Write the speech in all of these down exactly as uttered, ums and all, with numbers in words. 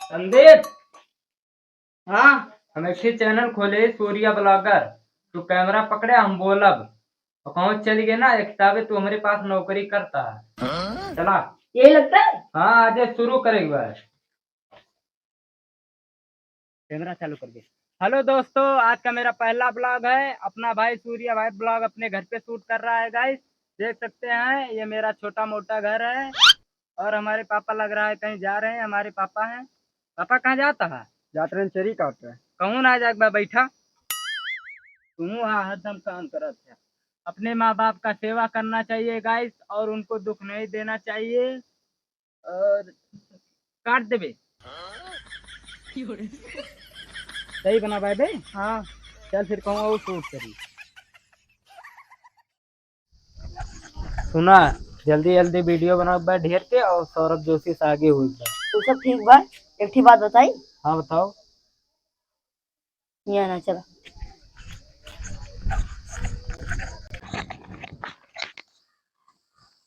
संदीप, हाँ। हम एक ही चैनल खोले, सूर्या ब्लॉगर। तू कैमरा पकड़े, हम बोलब। अकाउंट चली गए ना, एक हिसाबे तू हमरे पास नौकरी करता है। चला। ये लगता है? हाँ, आज शुरू करे एक बार। कैमरा चालू कर दे। हेलो दोस्तों, आज का मेरा पहला ब्लॉग है। अपना भाई सूर्या भाई ब्लॉग अपने घर पे शूट कर रहा है गाइस, देख सकते हैं। ये मेरा छोटा मोटा घर है और हमारे पापा लग रहा है कहीं जा रहे हैं। हमारे पापा हैं। पापा कहाँ जाता है? जात रहन चरी काट रहे। कहूँ ना जाके बा बैठा। तू हाँ हरदम काम करत है। अपने माँ बाप का सेवा करना चाहिए गाइस, और उनको दुख नहीं देना चाहिए। और काट देबे। सही बना भाई बे। हाँ। चल फिर कहूँ और शूट करी। सुना, जल्दी जल्दी वीडियो बनाओ बा ढेर के, और सौरभ जोशी से आगे हुई बा। तू सब ठीक बा? एक ठी बात बताई। हाँ बताओ। यहाँ ना चला।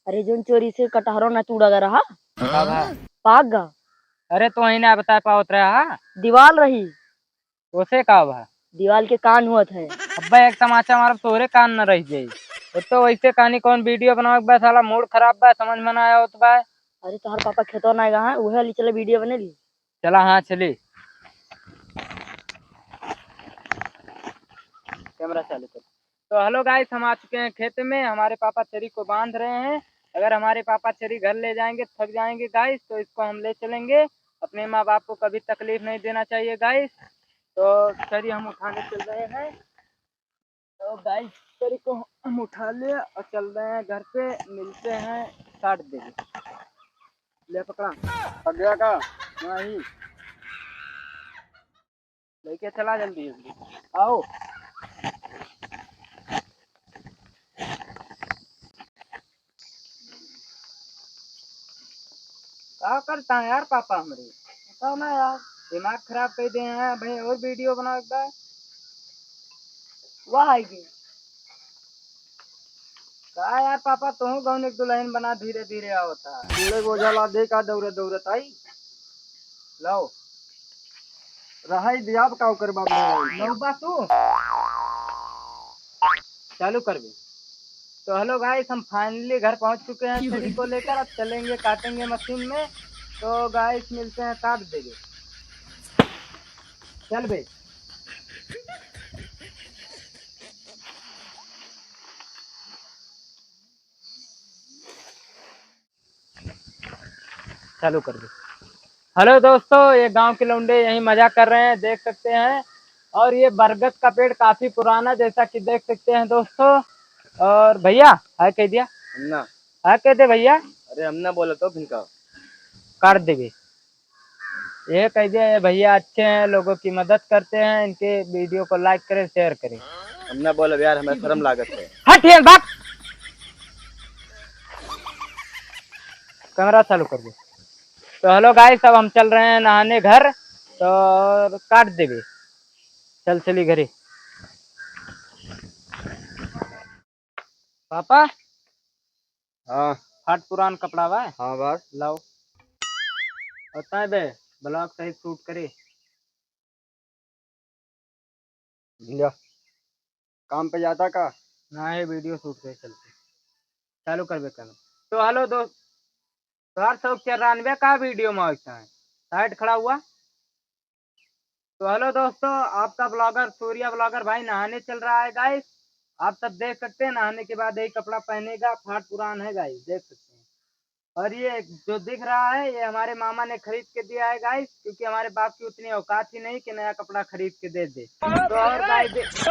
अरे जोन चोरी से कटहरो ना तूड़ा गा रहा। का भा? पाक गा। अरे तो वही ना बता पावत रहा। दीवाल रही। ओसे का भा? दीवाल के कान हुअत है। अब्बे एक तमाचा मारब तोहरे कान न रह जाई। वो तो वैसे कहानी कौन वीडियो बनावे के बा साला, मूड खराब बा, समझ में ना आवत बा। अरे तोहर पापा खेतवा ना गा है, उहे ली चले वीडियो बने ली। चला हाँ चली। कैमरा चालू कर। तो हेलो गाइस, हम आ चुके हैं खेत में। हमारे पापा चरी को बांध रहे हैं। अगर हमारे पापा चरी घर ले जाएंगे, थक जाएंगे गाइस, तो इसको हम ले चलेंगे। अपने माँ बाप को कभी तकलीफ नहीं देना चाहिए गाइस। तो चरी हम उठाने चल रहे हैं। तो गाइस, चरी को हम उठा ले और चल रहे हैं घर पे। मिलते हैं साठ दिन। ले पकड़ा। पक गया का? नहीं। लेके चला जल्दी जल्दी। आओ। का करता है यार पापा हमरे? बताओ ना यार, दिमाग खराब कर दे हैं भाई। और वीडियो बनाओ एक बार। वाह आएगी। का यार पापा, तू गौन एक दुल्हन बना, धीरे धीरे आवता। बोले बोझा ला दे का दौड़त दौड़त आई। लाओ। रहाई दिया अब का ओकर बाप रे। नौबा तू चालू कर दे। तो हेलो गाइस, हम फाइनली घर पहुंच चुके हैं चरी को लेकर। अब चलेंगे काटेंगे मशीन में। तो गाइस मिलते हैं, काट देंगे। चल बे। चालू कर दे। हेलो दोस्तों, ये गांव के लौंडे यहीं मजा कर रहे हैं, देख सकते हैं। और ये बरगद का पेड़ काफी पुराना, जैसा कि देख सकते हैं दोस्तों। और भैया, हाय कह दिया। हम ना। हाय कह दे भैया। अरे हम ना बोला तो फिर का? काट देबे। ये कह दिया, ये भैया अच्छे हैं, लोगों की मदद करते हैं, इनके वीडियो को लाइक करें, शेयर करें। हम ना बोलब यार, हमें शर्म लागत है। हट ये बात। कैमरा चालू कर दे। तो हेलो गाइस, अब हम चल रहे हैं नहाने घर, तो काट देबे। चल चली घरे। पापा। हाँ। फाट पुरान कपड़ा बा। हाँ बस। लाओ। बताए बे, ब्लॉग सही शूट करे। लिया। काम पे जाता का? ना, ये वीडियो शूट करे चलते। चालू कर बे कैमरा। तो हेलो दोस्त, तोहार शौक चौरानवे का वीडियो में आवता है। साइड खड़ा हुआ। तो हेलो दोस्तों, आपका ब्लॉगर सूर्या ब्लॉगर भाई नहाने चल रहा है गाइस। आप सब देख सकते हैं, नहाने के बाद यही कपड़ा पहनेगा, फाट पुरान है गाइस, देख सकते हैं। और ये जो दिख रहा है, ये हमारे मामा ने खरीद के दिया है गाइस, क्योंकि हमारे बाप की उतनी औकात ही नहीं कि नया कपड़ा खरीद के दे दे। तो और गाइस दे-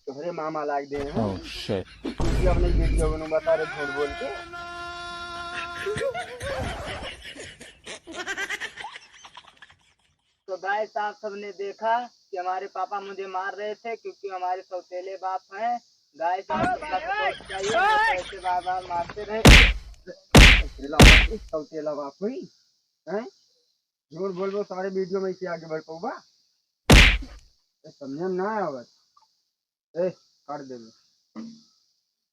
तोहरे मामा लाग दे हैं। Oh, shit। तू अपने बेटियों को बता रहे झूठ बोल के। तो गाइस, आप सबने देखा कि हमारे पापा मुझे मार रहे थे क्योंकि हमारे सौतेले बाप हैं। गाइस, आप सबका सपोर्ट चाहिए, ऐसे बार बार मारते रहे। सौतेला बाप, सौतेला बाप हुई, हैं? झूठ बोलबो, सारे वीडियो में इसे आगे बढ़ पाऊबा। ए, समझे में ना आवत। ए, काट देबे।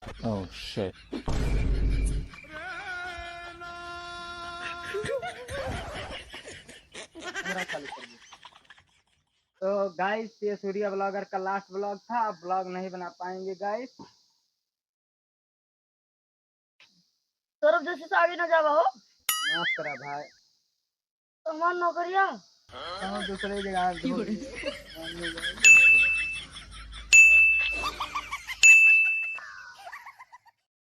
Oh, shit। थोड़ा चालू कर दे। तो गाइस, ये सूर्या ब्लॉगर का लास्ट ब्लॉग था। अब ब्लॉग नहीं बना पाएंगे गाइस। सौरभ जोशी से आगे ना जावा हो। माफ करा भाई। तो हमार नौकरिया? हम दूसरे जगह ढूंढ लिए।